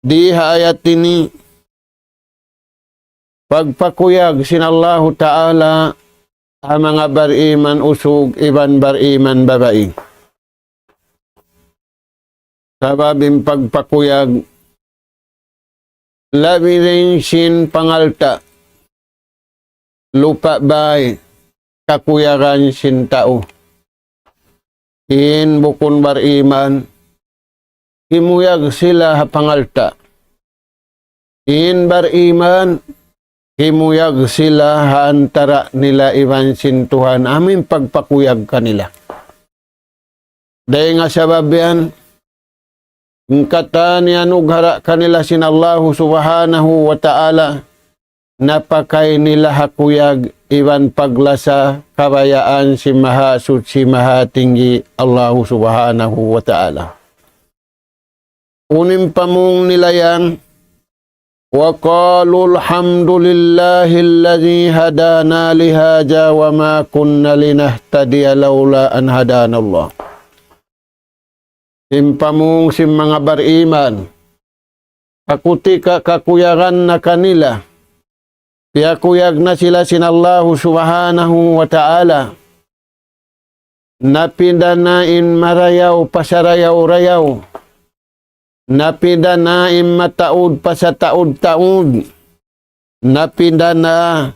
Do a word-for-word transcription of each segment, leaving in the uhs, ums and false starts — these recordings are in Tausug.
Di ha ayat ini, pagpakuyag sin Allahu Ta'ala ha manga bariman usug iban bariman babai. Sabab in pagpakuyag labi dayn sin pangalta', lupa' bay, kakuyagan sin tau. In bukun bariman, kimuyag sila ha pangalta'. In bariman, kimuyag sila ha antara' nila iban sin Tuhan, amu in pagpakuyag kanila. Dayn ha sabab yan, in katan iyanughara' kanila sin Allahu Subhanahu wa Ta'ala, napakay nila ha kuyag iban paglasa kabayaan sin Mahasuchi Mahatinggi Allahu Subhanahu wa Ta'ala. Unu in pamung nila yan, وقالوا الحمد لله الذي هدانا لهذا وما كنا لنهتدي لولا أن هدانا الله. In pamung sin manga bariman, kakutika kakuyagan na kanila, piyakuyag na sila sin Allahu Subhanahu wa Ta'ala, napinda na in marayaw pasarayaw-rayaw, napinda na in mataud pasataud-taud, napinda na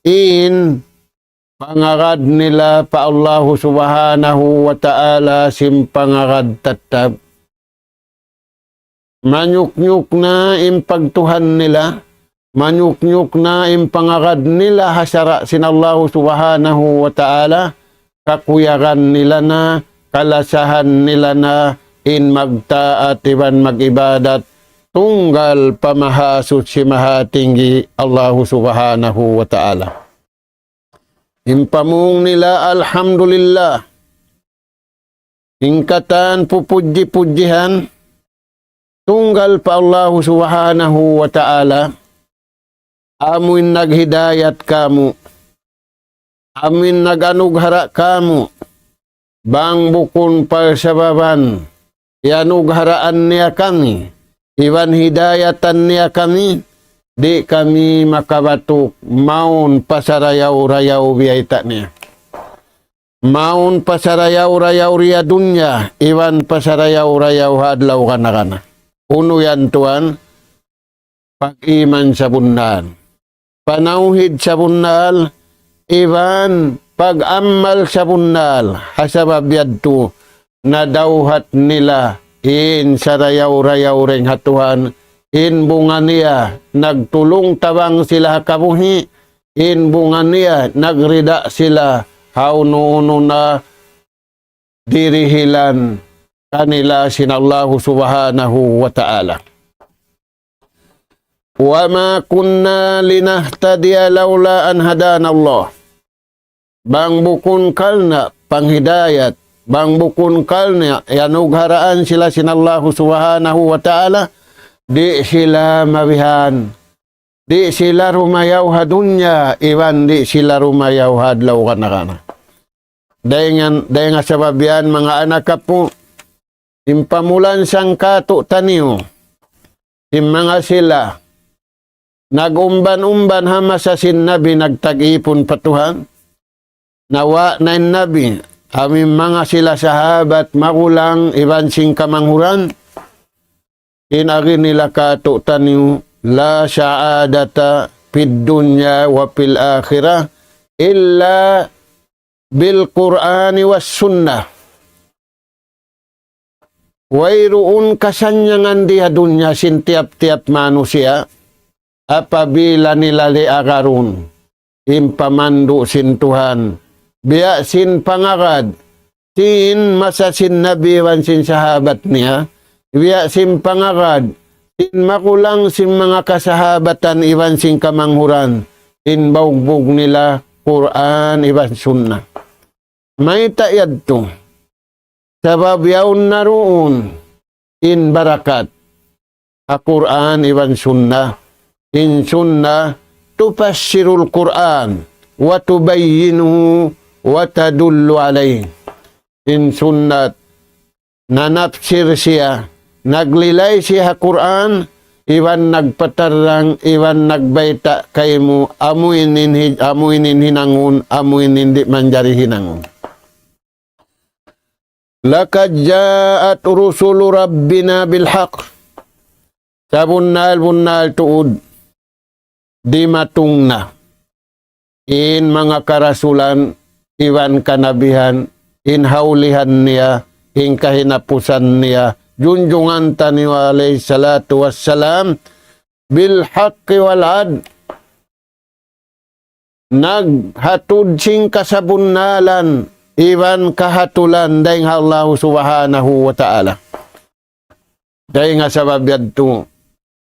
in pangagad nila pa Allahu Subhanahu wa Ta'ala sin pangagad tattap. Manyuknyuk na in pagtuhan nila, manyuknyuk na in pangagad nila ha sara' sin Allahu Subhanahu wa Ta'ala, kakuyagan nila na, kalasahan nila na in magtaat iban mag-ibadat tunggal pa Mahasuchi Mahatinggi Allahu Subhanahu wa Ta'ala. In pamung nila, alhamdulillah. In katan pupudji-pudjihan tunggal pa Allahu Subhanahu wa Ta'ala, amu in naghidayat kamu', amu in nag-anughara' kamu', bang bukun parsababan iyanugharaan niya kami, iban hidayatan niya kami, di' kami makabatuk mawn pasarayaw-rayaw biyayta' niya. Mawn pasarayaw-rayaw di ha dunya, iban pasarayaw-rayaw ha adlaw kana-kana. Unu yan tuwan? Pag-iman sabunnal, panawhid sabunnal, iban pag-amal sabunnal. Ha sabab yadtu, nadawhat nila in sarayaw-rayaw dayn ha Tuhan, in bunga niya, nagtulung-tabang sila ha kabuhi', in bunga niya, nagrida sila ha unu-unu na dirihilan kanila sin Allahu Subhanahu wa Ta'ala. وما كنا لنهتدي لولا أن هدانا الله. Bang bukun karna' panghidayat, bang bukun karna' iyanugharaan sila sin Allahu Subhanahu wa Ta'ala, di' sila mabihan. Di' sila rumayaw ha dunya, iban di' sila rumayaw ha adlaw kana-kana. Dayn ha, dayn ha sabab yan, manga anak apu', in pamulan sin kātu'niyu, in manga sila, nag-umban-umban ha masa sin Nabi nagtag-ipun pa Tuhan, nawa' na in Nabi, amu in manga sila sahabat magulang iban sin kamanghuran, in agi nila kātu'niyu, لا سعادة في الدنيا وفي الآخرة إلا بالقرآن والسنة. Wayruun kasannyangan di ha dunya sin tiyap-tiyap manusiya', apabila nila di' agarun in pamandu' sin Tuhan, biya' sin pangagad sin masa sin Nabi iban sin sahabat niya, biya' sin pangagad sin magulang sin manga kasahabatan iban sin kamanghuran, in baugbug nila Qur'an iban Sunnah. Mayta' yadtu? Sabab yaun na duun in barakat ha Qur'an iban Sunnah. In Sunnah تفسر القرآن وتبينه وتدل عليه. In Sunnah nanapsir siya, naglilay siya ha Qur'an, iban nagpatarrang, iban nagbayta' kaymu, amu ini in hi-, amu ini in hinangun, amu ini in di' manjari hinangun. لقد جاءت رسل ربنا بالحق. Sabunnal-bunnal tuud dimatung na in manga karasulan iban kanabihan, in ha ulihan niya, in kahinapusan niya, junjungan taniyu alayhi salatu wassalam, بالحق والعدل. Naghatud sin kasabunnalan iban kahatulan dayn ha Allah Subhanahu wa Ta'ala. Dayn ha sabab yadtu,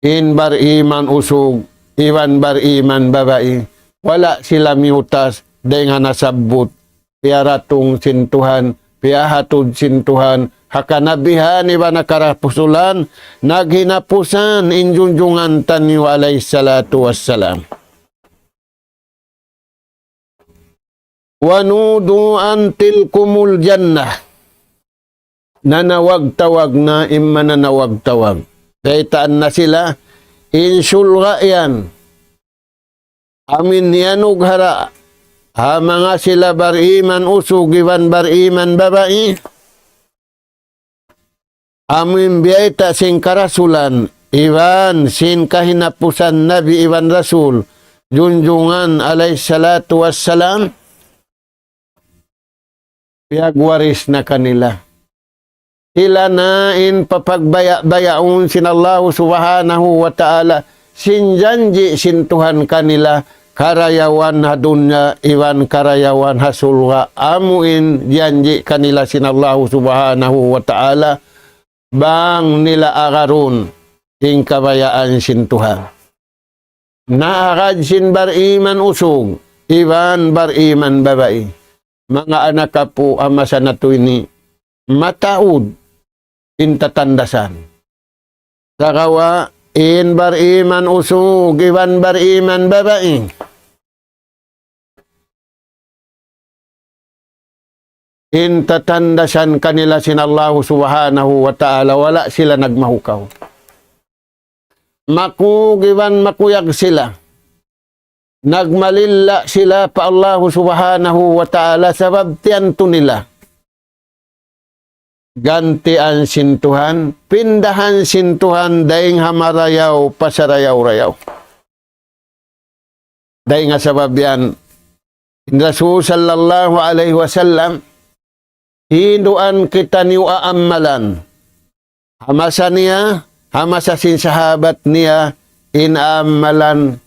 in bariman usug iban bariman babai, wala' sila miyutas dayn ha nasabbut, piyaratung sin Tuhan, piyahatud sin Tuhan, ha kanabihan iban ha karasulan, naghinapusan in junjungan taniyu alayhi salatu wassalam. ونودوا أن تلكم الجنة. Nanawag-tawag na in mananawag-tawag. Baytaan na sila, in surga' yan, amu in iyanugara' ha manga sila bariman usug iban bariman babai, amu in biyayta' sin karasulan iban sin kahinapusan nabi iban rasul, junjungan alayhi salatu wassalam, piyagwaris na kanila. Sila na in papagbaya'-bayaun sin Allah Subhanahu wa Ta'ala, sin janji' sin Tuhan kanila, karayawan ha dunya iban karayawan ha surga', amu in janji' kanila sin Allah Subhanahu wa Ta'ala, bang nila agarun in kabayaan sin Tuhan. Naagad sin bariman usug iban bariman babai. Manga anak apu', ha masa natu' ini, mataud in tatandasan. Sagawa' in bariman usug iban bariman babai, in tatandasan kanila sin Allahu Subhanahu wa Ta'ala, wala' sila nagmahukaw. Makug iban makuyag sila. Nagmalilla' sila pa Allahu Subhanahu wa Ta'ala sabab tiyantu nila. Gantian sin Tuhan, pindahan sin Tuhan dayn ha marayaw pa sarayaw-rayaw. Dayn ha sabab yan, in Rasul sallallahu alayhi wasallam, hinduan kitaniyu aammalan. Ha masa niya, ha masa sin sahabat niya, in aammalan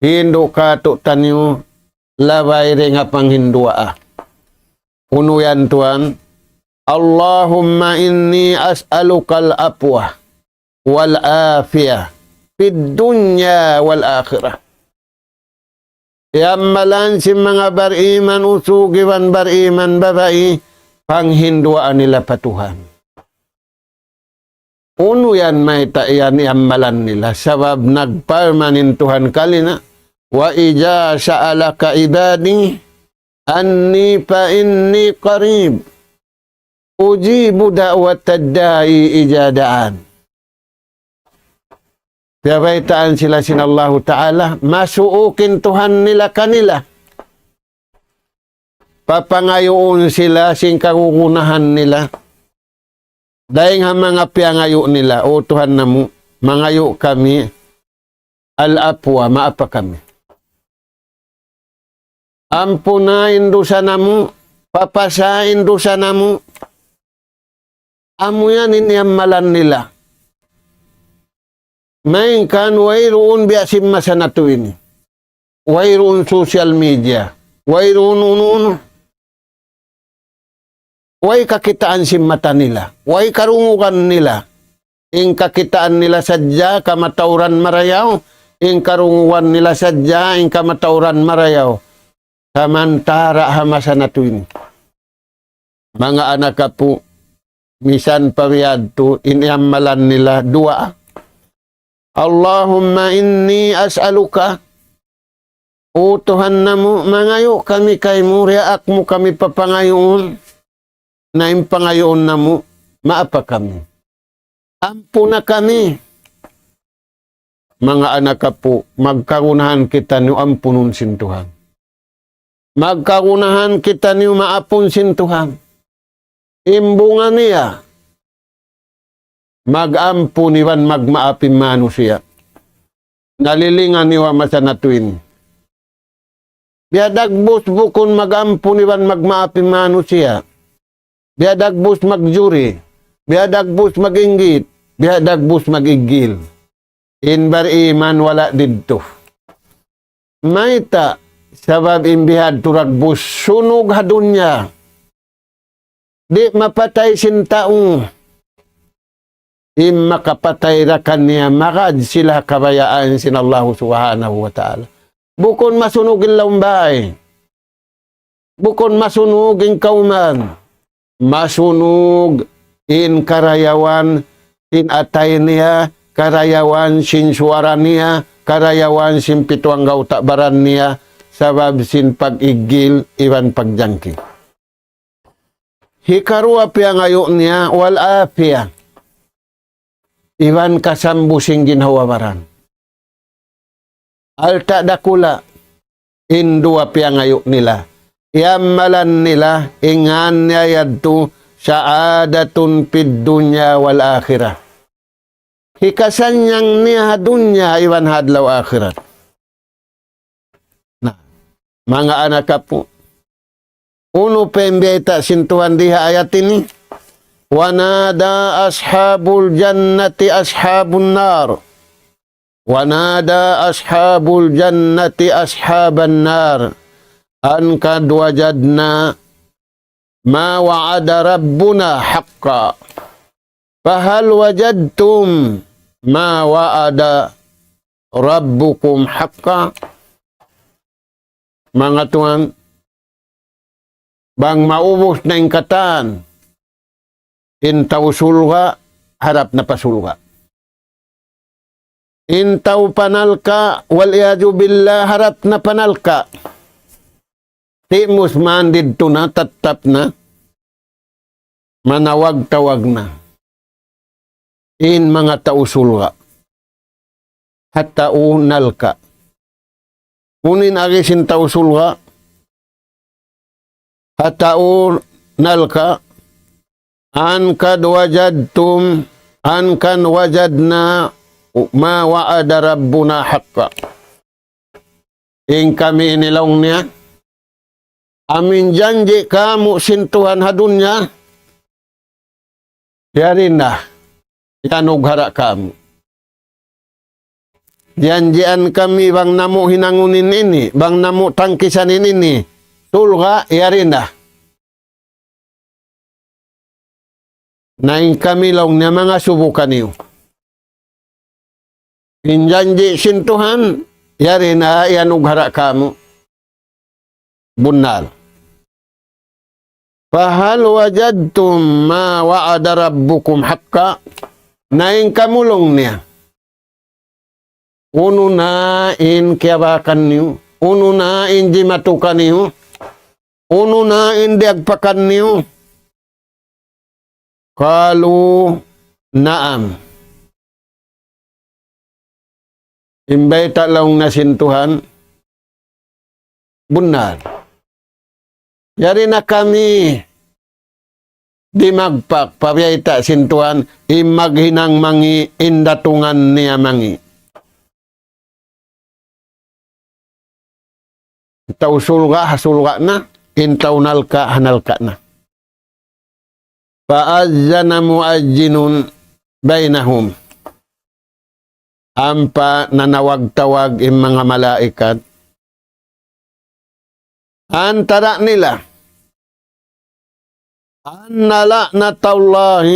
hindu' kātu'niyu labay dayn ha panghinduwaa. Unu yan tuwan? اللهم إني أسألك العفو والعافية في الدنيا والآخرة. Iammalan sin manga bariman usug iban bariman babai, panghinduwaa nila pa Tuhan. Unu yan mayta' yan iammalan nila? Sabab nagparman in Tuhan kanila, وإذا سألك عبادي عني فإني قريب أجيب دعوة الداع إذا دعان. Piyabaytaan sila sin Allahu Ta'ala, masuuk in Tuhan nila kanila. Papangayuun sila sin kagunahan nila. Dayn ha manga piyangayu' nila, "O Tuhan namu', mangayu' kami, al-afwa, maapa kami. Ampuna in dusa namu', papasa in dusa namu'." Amu yan in iammalan nila. Malayngkan wayruun biya' sin masa natu' ini. Wayruun social media. Wayruun unu-unu. Way kakitaan sin mata nila. Way karungugan nila. In kakitaan nila sadja kamatauran marayaw. In karungugan nila sadja in kamatauran marayaw. Samantara' ha masa natu' ini, manga anak apu', misan pa biyadtu in iammalan nila duwaa. اللهم إني أسألك, "O Tuhan namu', mangayu' kami kaymu, diyaak mu kami papangayuun, na in pangayuun namu', maapa kami. Ampuna kami. manga anak apu', magkagunahan kitaniyu ampunun sin Tuhan. Magkagunahan kitaniyu maapun sin Tuhan. In bunga niya, mag-ampun iban magmaap in manusiya'. Nalilingan niyu ha masa natu' ini. Biya' dagbus bukun mag-ampun iban magmaap in manusiya'. Biya' dagbus magjuri. Biya' dagbus mag-inggit. Biya' dagbus mag-iggil. In bariman wala' didtu. Mayta'? Sabab in bihadtu dagbus sunug ha dunya. Di' mapatay sin tau. In makapatay da kaniya, magad sila kabayaan sin Allahu Subhanahu wa Ta'ala. Bukun masunug in lawm bāy. Bukun masunug in kawman. Masunug in karayawan sin atay niya, karayawan sin suwara niya, karayawan sin pitu anggawta' baran niya, sabab sin pag-iggil iban pagjangki. Hikaruwa piyangayu' niya, wal afiya. Iban kasambu sin ginhawa-baran. Alta' dakula', in duwa piyangayu' nila. Iyammalan nila, in ngan niya yadtu, sa'adatun fid dunya wal akhirah. Hikasannyang niya ha dunya iban ha adlaw akhirat. Na, manga anak apu'. Unu pa in biyayta' sin Tuhan di ha ayat ini? ونادى أصحاب الجنة أصحاب النار. ونادى أصحاب الجنة أصحاب النار أن قد وجدنا ما وعد ربنا حقا. فهل وجدتم ما وعد ربكم حقا؟ Manga tuwan, bang maubus na in katan, in tau surga', harap na pa surga'. In tau pa narka', wal iyadhu billah, harap na pa narka'. Timus man didtu na, tattap na. Manawag-tawag na in manga tau surga' ha tau narka'. Unu in agi sin tau surga' ha tau narka'? أن قد وجدتم، أن قد وجدنا ما وعد ربنا حقا. In kami ini laung niya, amu in janji' kāmu' sin Tuhan ha dunya, yari na, iyanughara kāmu'. Janjian kami bang namu' hinangun in ini, bang namu' tangkisan in ini, surga', yari na. Na in kami laung niya mangasubu kaniyu. In janji' sin Tuhan, yari na iyanughara kāmu'. Bunnal. فهل وجدتم ما وعد ربكم حقا؟ Na in kamu laung niya. Unu na in kiyabakan niyu? Unu na in jimatu kaniyu? Unu na in diyagpakan niyu? قالوا نعم. In bayta' laung na sin Tuhan, bunnal. Yari na kami dimagpak pa bayta' sin Tuhan, in maghinang mangi', in datungan niya mangi'. Tau surga', ha surga' na, in tau narka', ha narka' na. فأذن مؤذن بينهم. Ampa nanawag-tawag in manga malaikat. Antara' nila. أن لعنة الله،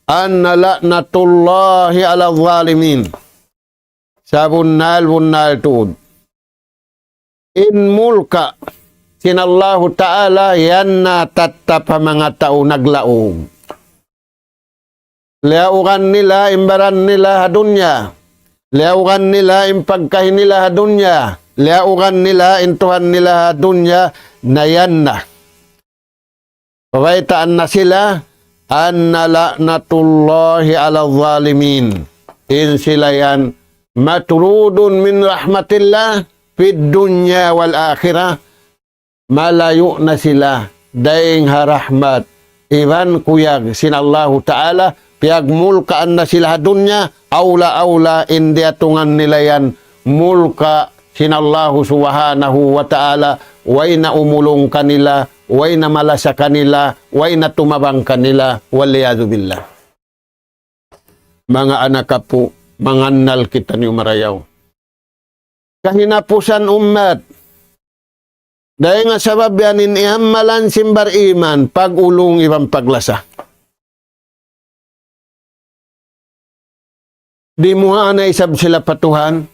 أن لعنة الله على الظالمين. Sabunnal-bunnal tuud. In murka' sin Allahu Ta'ala yan na tattap ha manga tau naglaug. Liyaugan nila in baran nila ha dunya. Liyaugan nila in pagkahi nila ha dunya. Liyaugan nila in Tuhan nila ha dunya, na yan na. Pabaytaan na sila, أن لعنة الله على الظالمين. In sila yan, مطرود من رحمة الله في الدنيا والآخرة. Malayu' na sila dayn ha rahmat iban kuyag sin Allahu Ta'ala, piyagmulkaan na sila ha dunya, awla-awla in diyatungan nila yan mulka' sin Allahu Subhanahu wa Ta'ala, way na umulung kanila, way na malasa kanila, way na tumabang kanila, والعياذ بالله. Manga anak apu', mangannal kitaniyu marayaw. Kahinapusan ummat. Dayn ha sabab yan in iyamalan sin bariman, pag-ulung iban paglasa. Di' mu ha na isab sila pa Tuhan.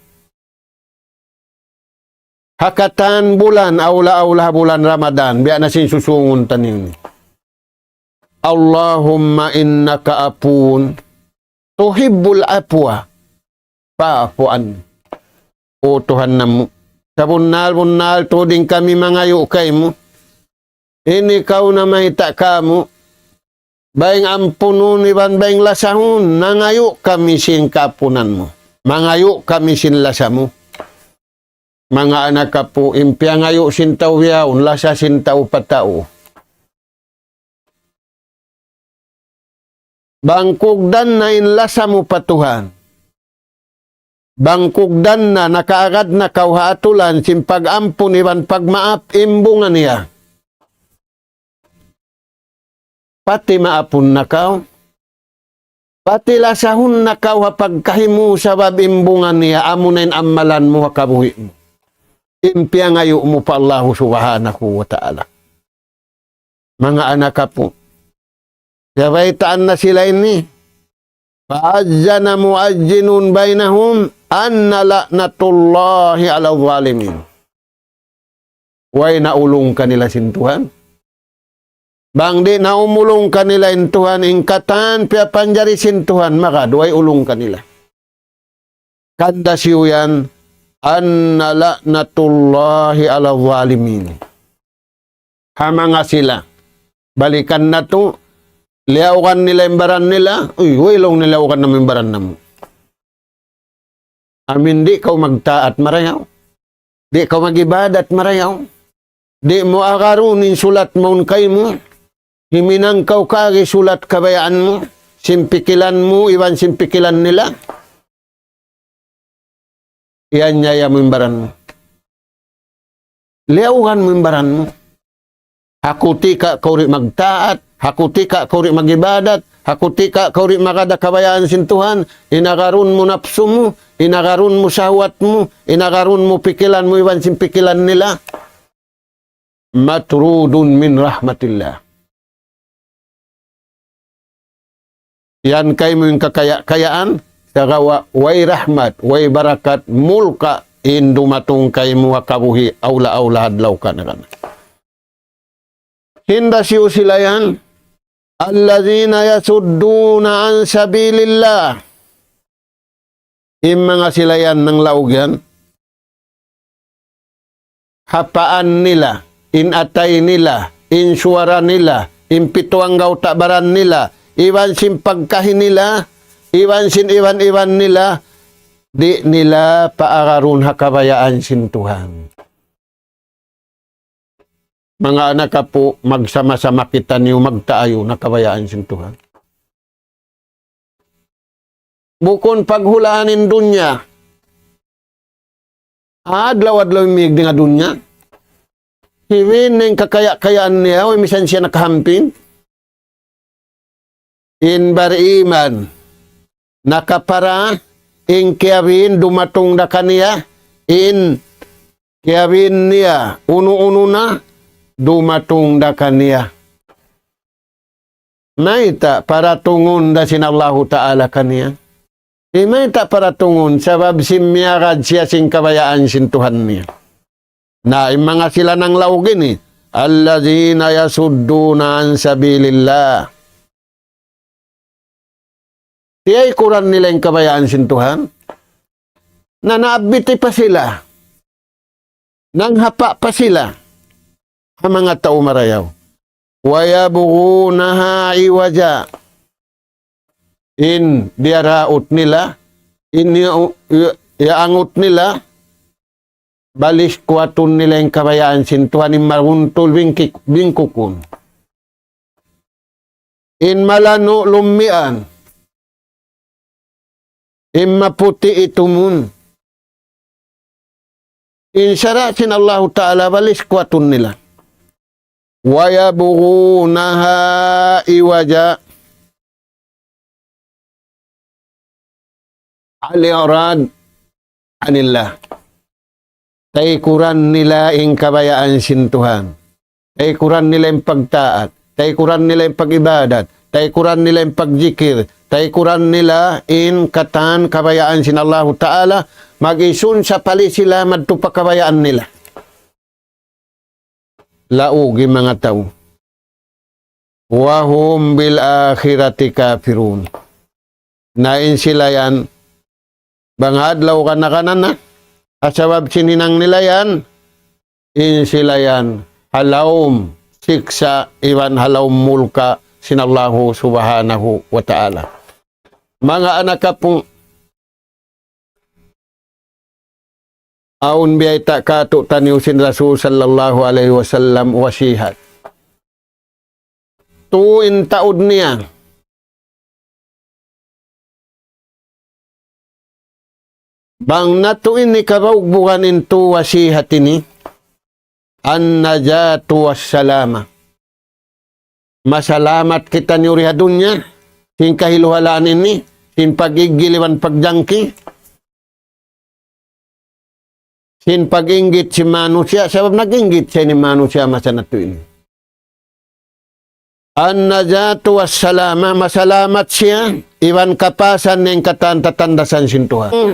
Ha katan bulan, awla-awla bulan Ramadan, biya' na sin susūngun taniyu ini. اللهم إنك عفو تحب العفو فاعف عنا. O Tuhan namu', sabunnal-bunnal tuud in kami mangayu' kaymu. Ini kaw namayta' kāmu', bayng ampunun iban bayng lasahun, nangayu' kami sin kaapunan mu. Mangayu' kami sin lasa mu. Manga anak apu', in piyangayu' sin tau bihaun, lasa sin tau pa tau. Bang kugdan na in lasa mu pa Tuhan. Bang kugdan na nakaagad na kaw ha atulan sin pag-ampun iban pagmaap, in bunga niya. Pati maapun na kaw. Pati lasahun na kaw ha pagkahi mu sabab in bunga niya amuna in amalan mu ha kabuhi' mu. In piyangayu' mu pa Allahu Subhanahu wa Ta'ala. Manga anak apu'. Sabaytaan na sila ini. فأذن مؤذن بينهم أن لعنة الله على الظالمين. Way na ulung kanila sin Tuhan. Bang di' na umulung kanila in Tuhan, in katan piyapanjari sin Tuhan, maka way ulung kanila. Kanda siyu yan, أن لعنة الله على الظالمين. Ha manga sila. Balikan natu', liyaugan nila in baran nila, uy, way laung nila, liyaugan namu' in baran namu'. Amin di' kaw magtaat marayaw. Di' kaw mag-ibadat marayaw. Di' mu agarun in sulat mawn kaymu. Himinang kaw kari sulat kabayaan mu. Sin pikilan mu, iban sin pikilan nila. Iyan niya mu in baran mu. Liyaugan mu in baran mu. Ha kutika' kaw di' magtaat, ha kutika' kaw di' mag-ibadat, ha kutika' kaw di' magad ha kabayaan sin Tuhan, in agarun mu napsu mu, in agarun mu sahwat mu, in agarun mu pikilan mu iban sin pikilan nila. مطرود من رحمة الله. Yan kaymu in kakaya-kayaan, sagawa' way rahmat, way barakat, mulka' in dumatung kaymu ha kabuhi', awla-awla adlaw kana-kana. Hinda siyu sila yan, الذين يصدون عن سبيل الله. In manga sila yan nanglaug yan, ha paan nila, in atay nila, in suwara nila, in pitu anggawta' baran nila, iban sin pagkahi nila, iban sin iban-iban nila, di' nila paagarun ha kabayaan sin Tuhan. Manga anak apu', magsama-sama kitaniyu magtaayun ha kabayaan sin Tuhan. Bukun paghulaan in dunya. Adlaw-adlaw in mīg dayn ha dunya. Hiwin in kakaya-kayaan niya, way misan siya nakahampin. In bariman, nakapara, in kiyawin dumatung da kaniya, in kiyawin niya, unu-unu na, dumatung da kaniya. Mayta' paratungun da sin Allahu Ta'ala kaniya? Di' mayta' paratungun, sabab sin miyagad siya sin kabayaan sin Tuhan niya. Na, in manga sila nanglaug ini, الذين يصدون عن سبيل الله. Tiyaykuran nila in kabayaan sin Tuhan. Na naabbiti pa sila. Nanghapa' pa sila. Ha manga tau marayaw. ويبغونها عوجا. In diyaraut nila, in yu-, yu-, iyaangut nila, baliskuwatun nila in kabayaan sin Tuhan in maruntul bingkik-, bingkukun. In malanu' lummian. In maputi' itumun. In sara' sin Allahu Ta'ala baliskuwatun nila. ويبغونها عوجا. الإعراض عن الله. Taykuran nila in kabayaan sin Tuhan. Taykuran nila in pagtaat. Taykuran nila in pag-ibadat. Taykuran nila in pagjikir. Taykuran nila in katan kabayaan sin Allahu Ta'ala. Mag-isun sapali sila madtu pa kabayaan nila. Laug in manga tau. وهم بالآخرة كافرون. Na in sila yan, bang ha adlaw kana-kana na, ha sabab sin hinang nila yan, in sila yan, ha lawm siksa' iban ha lawm mulka' sin Allahu Subhanahu wa Ta'ala. Manga anak kapung, awn biyayta' kātu'niyu sin Rasul sallallahu alayhi wasallam wasihat. Tu in taud niya. Bang natu' ini kabaugbugan in tu wasihat ini, النجاة والسلامة. Masalamat kitaniyu di ha dunya, sin kahiluhalaan ini, sin pag-iggil iban pagjangki, sin pag-inggit sin manusiya', sabab nag-inggit siya ini manusiya' masa natu' ini. النجاة والسلامة, masalamat siya, iban kapasan niya in katan tatandasan sin Tuhan. Hmm.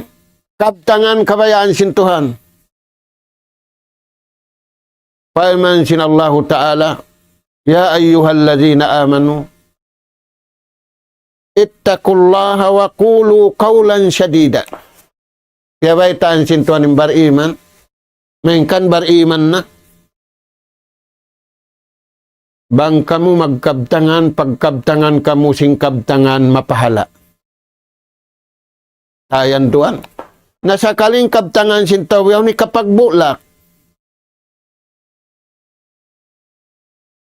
Kabtangan kabayaan sin Tuhan. Parman sin Allahu Ta'ala, يا أيها الذين آمنوا اتقوا الله وقولوا قولا سديدا. Kiyabaytaan sin Tuhan in bariman, malayngkan bariman na. Bang kamu magkabtangan, pagkabtangan kamu sin kabtangan mapahala'. Ayan Tuhan. Na sakali in kabtangan sin tau yaun hikapagbulak.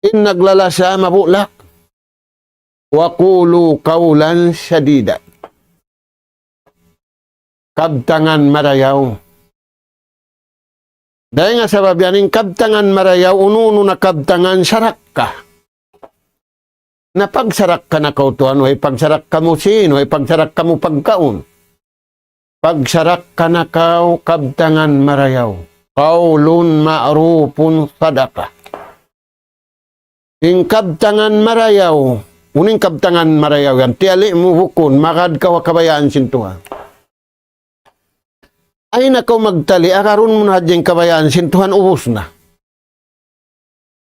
In naglalasa mabulak. وقولوا قولا سديدا. Kabtangan marayaw. Dayn ha sabab yan in kabtangan marayaw, unu-unu na kabtangan sarakka. Na pagsarakka na kaw tuwan, way pagsarakka mu sin, way pagsarakka mu pagkaun. Pagsarakka na kaw kabtangan marayaw. قول معروف صدقة. In kabtangan marayaw, unu in kabtangan marayaw yan, tiyali' mu bukun, magad kaw ha kabayaan sin Tuhan. Ay na kaw magtali', agarun mu na hadja in kabayaan sin Tuhan, ubus na.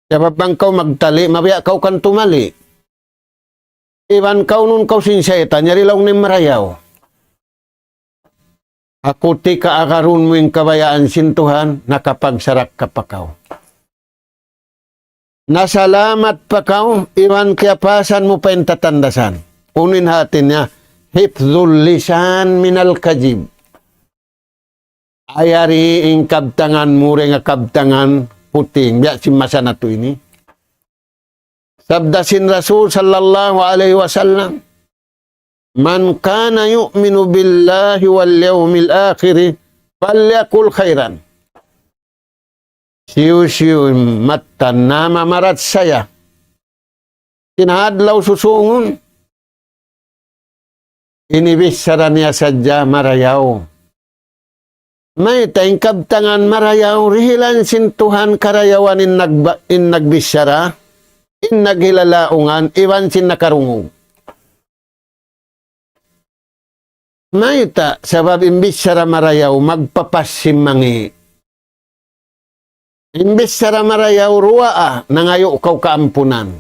Sabab bang kaw magtali', mabiya' kaw kan tumali'. Iban kaunun kaw sin saytan, yari laung niya marayaw. Aku tika agarun mu in kabayaan sin Tuhan, nakapagsarakka pa kaw. Nasalamat pa kaw, iban kiyapasan mu pa in tatandasan. Unu in hati niya, حفظ اللسان من الكذب. Ayari in kabtangan mu dayn ha kabtangan puting, biya' sin masa natu' ini. Sabda sin Rasul sallallahu alayhi wasallam, من كان يؤمن بالله واليوم الآخر فليقل خيرا. Hisiyu-siyu in mattan namamarachaya sin adlaw susungun, ini bichara niya sadja marayaw. Mayta' in kabtangan marayaw, dihilan sin Tuhan karayawan in nagba-, in nagbichara, in naghilalaungan, iban sin nakarungug. Mayta', sabab in bichara marayaw, magpapas sin mangi'. In bichara marayaw, duwaa, nangayu' kaw kaampunan.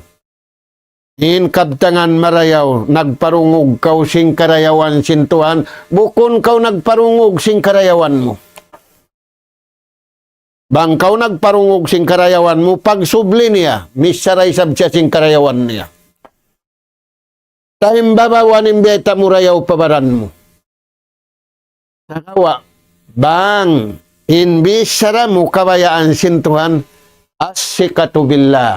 In kabtangan marayaw, nagparungug kaw sin karayawan sin Tuhan, bukun kaw nagparungug sin karayawan mu. Bang kaw nagparungug sin karayawan mu, pagsubli niya, michara isab siya sin karayawan niya. Taymbabawan in biyayta' mu rayaw pa baran mu. Sagawa', Bang in bichara mu kabayaan sin Tuhan, الثقة بالله.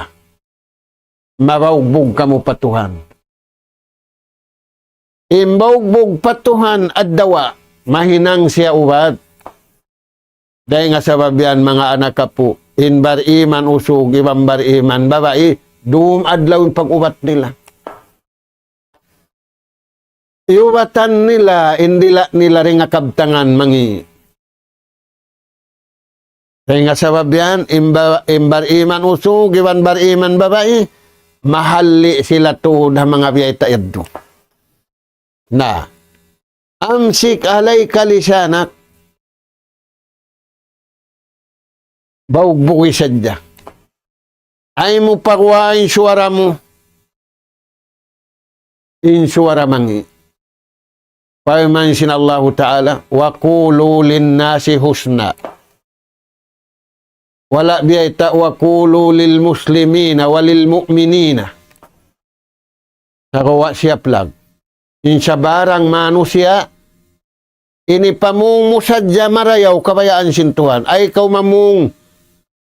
Mabaugbug kamu pa Tuhan. In baugbug pa Tuhan الدواء, mahinang siya ubat. Dayn ha sabab yan, manga anak apu', in bariman usug iban bariman babai, dum adlaw in pag-ubat nila. Iyubatan nila in dila' nila dayn ha kabtangan mangi'. Dayn ha sabab yan, in ba-, in bariman usug iban bariman babai, mahalli' sila tuud ha manga biyayta' yadtu. Na, أمسك عليك لسانك. Baugbugi sadja. Ayaw mu paguwaa in suwara mu. In suwara mangi'. Parman sin Allahu Ta'ala, وقولوا للناس حسنا. Wala' biyayta' وقولوا للمسلمين وللمؤمنين. Sagawa' siya plag. In sabarang manusiya', ini pamung mu sadja marayaw kabayaan sin Tuhan. Ayaw kaw mamung,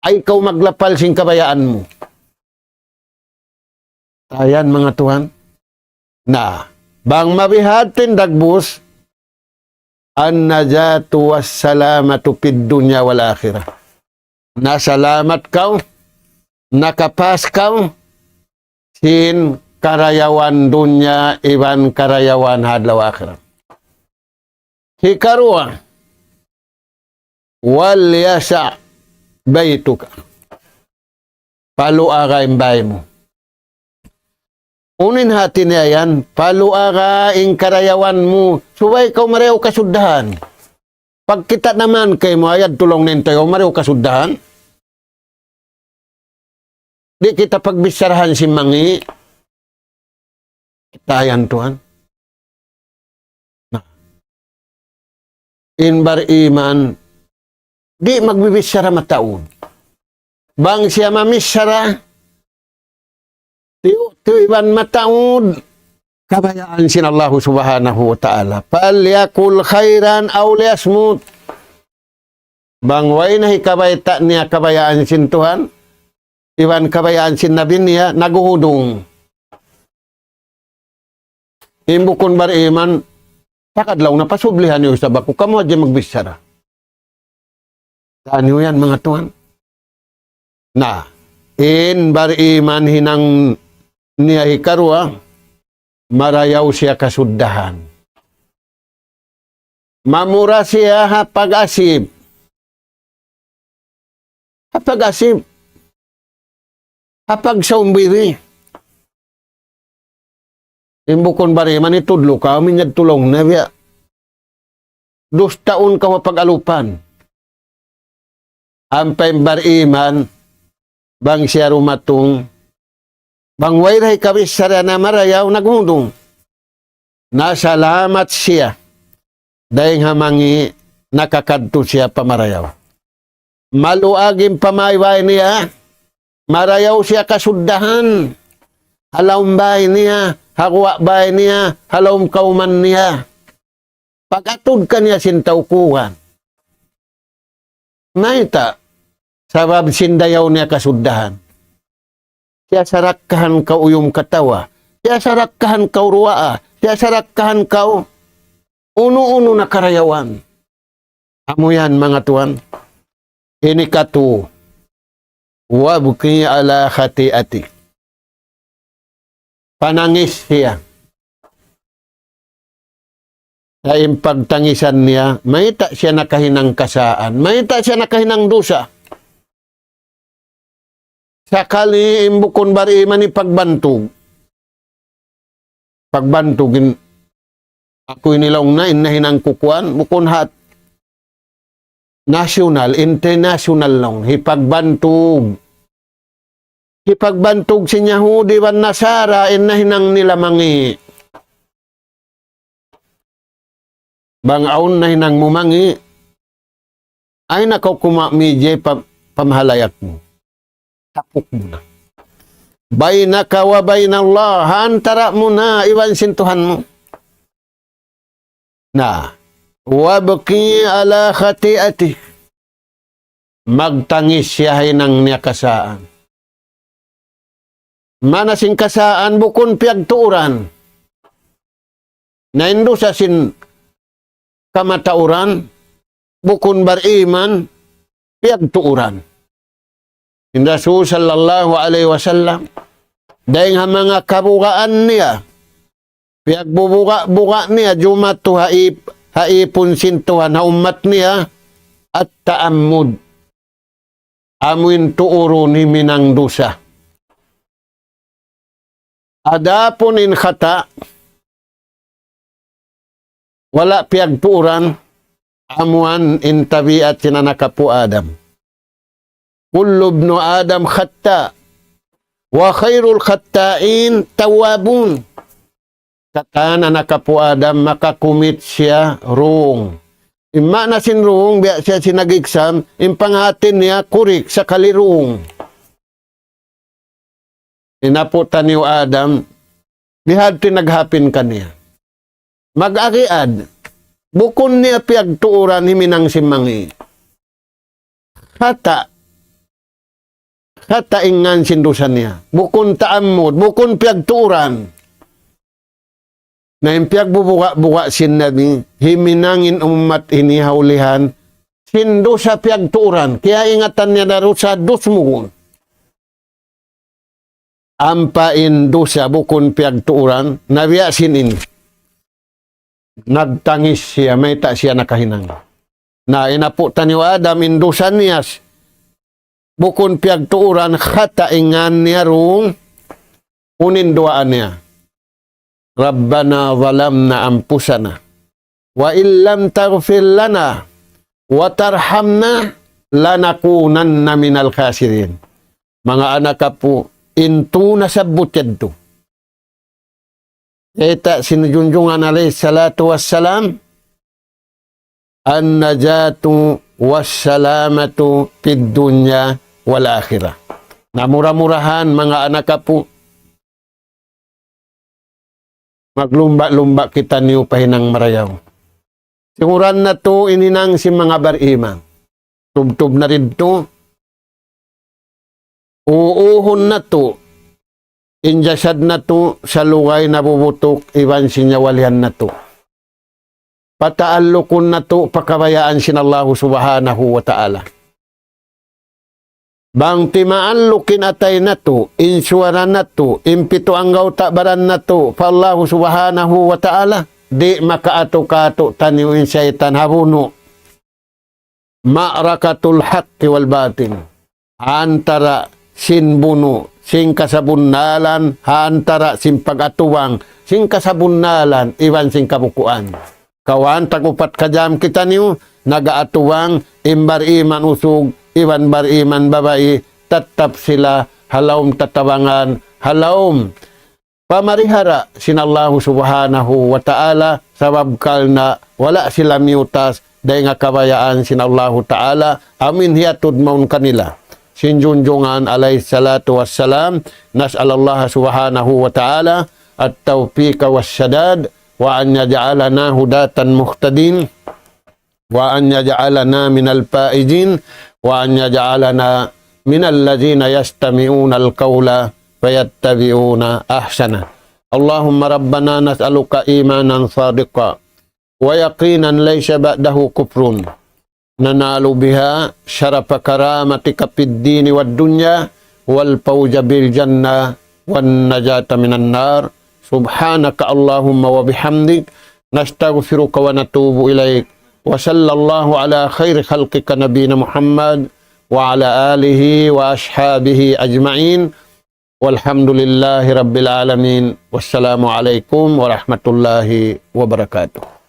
ayaw kaw maglapal sin kabayaan mu. Tayan, manga tuwan. Na, bang mabihadtu in dagbus, النجاة والسلامة في الدنيا والآخرة. Nasalamat kaw, nakapas kaw, sin karayawan dunya iban karayawan ha adlaw akhirat. Hikaruwa, وليسع بيتك. Paluaga in bāy mu. Unu in hāti niya yan, paluaga in karayawan mu. Subay kaw marayaw kasuddahan. Pagkita' naman kaymu ayad tulung nin tayo, marayaw kasuddahan. Di' kita pagbicharahan sin mangi'. Tayan tuwan. Na. In bariman, di' magbibichara mataud. Bang siya mamichara, tiyu'-tiyu' iban mataud, kabayaan sin Allahu Subhanahu wa Ta'ala. فليقل خيرا أو ليصمت. Bang way na hikabayta' niya kabayaan sin Tuhan, iban kabayaan sin Nabi niya, naghuhudung. In bukun bariman, sakadlaw na pasublihan niyu isab aku, kamu hadja magbichara. Taniyu yan, manga tuwan. Na, in bariman hinang niya hikaruwa, marayaw siya kasuddahan. Mamura siya ha pag-asip. Ha pag-asip. Ha pagsaum biri. In bukun bariman, itudlu kaw, minyad tulung na biya'. Dustaun kaw ha pag-alupan. Ampa in bariman, bang siya dumatung, bang way da hikabichara na marayaw, naghudung. Nasalamat siya. Dayng ha mangi', nakakadtu siya pa marayaw. Maluag in pamaybay niya, marayaw siya kasuddahan. Ha lawm bāy niya, ha guwa' bāy niya, ha lawm kawman niya. Pag-atud kaniya sin tau kuwan. Mayta'? Sabab sin dayaw niya kasuddahan. Siya sarakkahan kaw uyum katawa. Siya sarakkahan kaw ruwaa. Siya sarakkahan kaw unu-unu na karayawan. Amu yan, manga tuwan. Ini katu. وابكي على خطيئتك. Panangis siya. Sa' in pagtangisan niya, mayta' siya nakahinang kasaan, mayta' siya nakahinang dusa. Sakali in bukun bariman, hipagbantug. Pagbantug in, aku ini laung na, in nahinang ku kuwan, bukun hat national, international laung, hipagbantug. Hipagbantug sin Yahudi iban Nasara, in nahinang nila mangi'. Bang awn nahinang mu mangi', ayaw na kaw kumawa' mijay pa, pamahalayak mu. Tapuk mu na. بينك وبين الله, ha antara' mu na iban sin Tuhan mu. Na, وابكي على خطيئته. Magtangis siya ha hinang niya kasaan. Maana sin kasaan bukun piyagtuuran. Na in dusa sin kamatauran, bukun bariman, piyagtuuran. In Rasul sallallahu alayhi wasallam, dayng ha manga kabugaan niya, piyagbubuga-buga niya, jumatu ha ip-, ha ipun sin Tuhan, ha ummat niya, التعمد. Amuin tuurun himinang dusa. Adapun in khata', wala' piyagtuuran, amuan in tabiat sin anak apu' Adam. كل ابن آدم خطاء وخير الخطائين التوابون. Katan anak apu' Adam makakumit siya wrong. In maana sin wrong, biya' siya sin nag-exam, in panghati niya correct, sakali wrong. In apu' taniyu Adam, bihadtu in naghapin kaniya. Mag-agiad, bukun niya piyagtuuran himinang sin mangi'. Khata', khata' in ngan sin dusa niya. Bukun ta'ammud, bukun piyagtuuran. Na in piyagbubuga-buga sin Nabi, himinang in ummat ini ha ulihan, sin dusa piyagtuuran. Kiyaingatan niya da dusa, dusmugun. Ampa in dusa bukun piyagtuuran, na biya' sin ini. Nagtangis siya, mayta' siya nakahinang. Na in apu' taniyu Adam, in dusa niya, bukun piyagtuuran, khata' in ngan niya wrong, unu in duwaa niya. ربنا ظلمنا أنفسنا وإن لم تغفر لنا وترحمنا لنكونن من الخاسرين. Manga anak apu', in tū nasabbut yadtu. Ita sin Junjungan alayhi salatu wassalam, النجاة والسلامة في الدنيا والآخرة. Na mura-murahan, manga anak apu', maglumba'-lumba' kitaniyu pa hinang marayaw. Siguran natu' in hinang sin manga bariman. Tubtub na didtu, uuhun natu' in jasad natu' salugay nabubutuk iban sin nyawalihan natu'. Pataallukun natu' pa kabayaan sin Allahu Subhanahu wa Ta'ala. Bang timaalluk in atay natu', in suwara natu', in pitu anggawta' baran natu', pa Allahu Subhanahu wa Ta'ala, di' makaatu-kaatu taniyu in saytan ha bunu'. معركة الحق والباطل. Antara sin bunu', sin kasabunnalan, antara sin pag-atubang, sin kasabunnalan, iban sin kabukuan. Kawan, tag-upat ka jam kitaniyu, nag-aatubang, in bariman usug, iban bariman babai, tattap sila ha lawm tatabangan, ha lawm pamarihara sin Allahu Subhanahu wa Ta'ala, sabab karna' wala' sila miyutas dayn ha kabayaan sin Allahu Ta'ala, amuin hiyatud mawn kanila sin Junjungan alayhi salatu wassalam. نسأل الله سبحانه وتعالى التوفيق والسداد، وأن يجعلنا هداة مهتدين، وأن يجعلنا من الفائزين، وأن يجعلنا من الذين يستمعون القول فيتبعون أحسنه. اللهم ربنا نسألك إيمانا صادقا ويقينا ليس بعده كفر، ننال بها شرف كرامتك في الدين والدنيا، والفوز بالجنة والنجاة من النار. سبحانك اللهم وبحمدك، نستغفرك ونتوب إليك. وصلى الله على خير خلقك نبينا محمد وعلى آله وأصحابه أجمعين. والحمد لله رب العالمين. والسلام عليكم ورحمة الله وبركاته.